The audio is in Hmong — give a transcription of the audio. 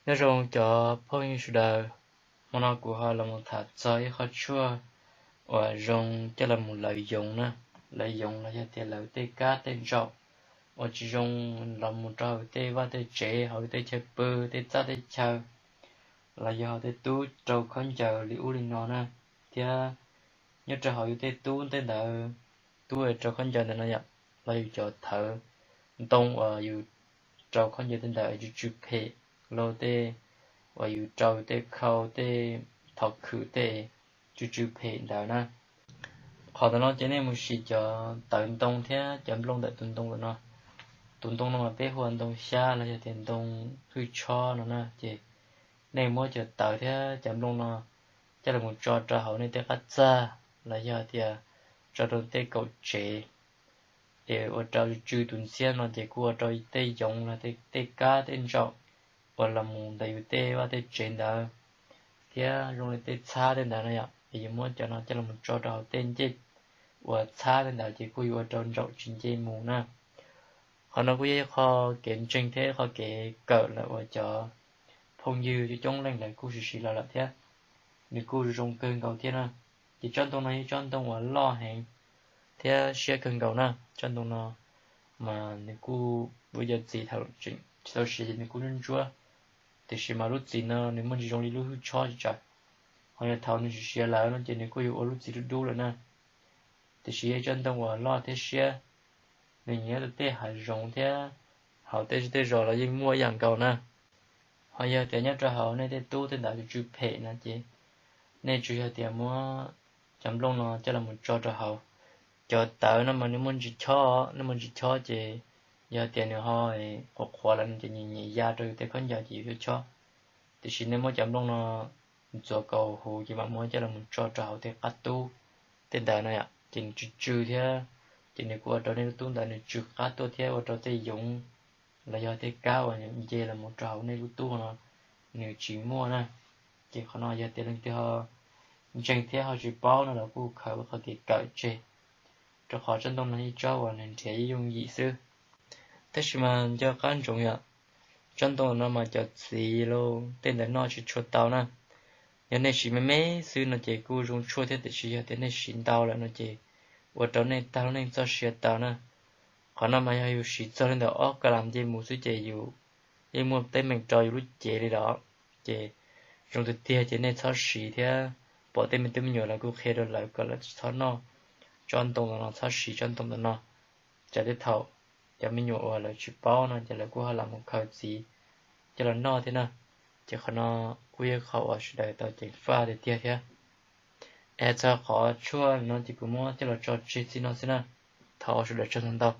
Nyob zoo cov phooj ywg sawv daws, hmo no kuv ho los mus tham txog ib qho tshuaj uas zoo coj los mus lawv yoov na, lawv yoov los yog tias lawv tej kab tej ntsaum uas tsis zoo los mus rau hauv tej vaj tej tsev, hauv tej chaw pw, tej txaj tej chaw, los yog hauv tej tub rau khaub ncaws li ub li no na. Thiab nyob rau hauv yus tej tub tej ntawd, tub rau khaub ncaws ntawd no yom, los yus cov thawv ntoo uas yus rau khaub ncaws tej ntawd tsw tsw phem, los tej uas yus rau tej khau tej thov khwm tej tsw tsw phem ntawd na. Qhov ntawm no ces nej mus siv cov tawv ntoo thiab cov nplooj ntawm tus ntoo ntawm no. Tus ntoo no mas peb hu ua ntoo xyab los yog tias ntoo hwj tshob no na, ces nej muab cov tawv thiab cov nplooj no coj los mus tso rau hauv nej tej qab txaj los yog tias tso rau tej kaum tsev, es ua rau tsw tsw tus ntxhiab no ces kuj ua rau tej yoov los tej kab tej ntsaum uas los mus ntawm yus tej vaj tej tsev ntawd, thiab zoo li tej txhab tej ntawd no yom, es yus muab cov no coj los mus tso rau hauv tej ncej uas txhab tej ntawd ces kuj yuav ua rau ntsaum tsis nce mus na. Qhov no kuj yog ib qho kev ntseeg thiab ib qho kev kawm lawm uas cov phooj ywg coob coob leej lawv kuj siv siv los lawm thiab, nws kuj zoo kawg nkaus thiab na. Ces tsob ntoo no yog tsob ntoo uas loj heev thiab siab kawg nkaus na. Tsob ntoo no mas nws kuj ua yog txiv thaum tseem tsis tau siav ces nws kuj ntsuab ntsuab, tiam sis mas lub txiv no nws muaj ntsis zoo li lub hwj tshob tsis tsawg, ho yog thaum nws siav siav lawm no ces nws kuj yuav ua lub txiv dub dub lawm na. Tiam sis yog tsob ntoo uas loj thiab siab, nws nyob rau tej hav zoov thiab hauv tej zej tej zos los yeej muaj ib yam nkaus na. Ho yog tias nyob rau hauv nej tej tub tej ntawd tsw tsw phem no ces nej tsuas yog tias muab cov nplooj no coj los mus tso rau hauv. Cov tawv no mas nws muaj ntsis chob, nws muaj ntsis chob ces yog tias nws ho qhuav qhuav lawm no ces nws nyem ya rau yus tej khaub ncaws ces yus yuav chob. Tiam sis nej muab cov nplooj no ntxuav kaus huv ces mam muab coj los mus tso rau hauv tej qab tub tej ntawd no yom, ces nws tsw tsw thiab, ces nws kuj ua rau nej lub tub ntawd nws tsw qab tuaj thiab ua rau tej yoov los yog tej kab uas nce los mus rau hauv nej lub tub no nws tsis muaj na. Ces qhov no yog tias leej twg ho ntseeg thiab ho tsis paub no los kuj khaws ua qhov kev kawm tseg, rau qhov tsob ntoo no ib tsob uas nws nrhiav ib yooj yim xwb. Tab sis mas nco qab ntsoov yom, tsob ntoo no mas cov txiv los tej ntawd noj tsis tshua tau na. Yog nej siv me me xwb no ces kuj zoo tshuaj thiab, tiam sis yog tias nej siv ntau lawm no ces ua rau nej tag lub neej txoj sia tau na. Qhov no mas yog yus siv txog li ntawm ob ka las nce mus xwb ces yus yeej muaj teeb meem rau yus lub cev li lawm. Ces zoo tiag tiag ces nej txhob siv thiab, pom tej me tub me nyuam lawv kuj qhia rau lawv kom lawv txhob noj tsob ntoo ntawm no, txhob siv tsob ntoo ntawm no. Tsam tej thaum cov me nyuam uas lawv tsis paub no ces lawv kuj ho lam mus khaws txiv coj los noj thiab na. Ces qhov no kuj yog qhov uas sawv daws tau ceev faj tiag tiag thiab. Es txog qhov tshuaj no ces kuv muab coj los tso tseg txij no xwb na. Thov sawv daws tsaug ntau.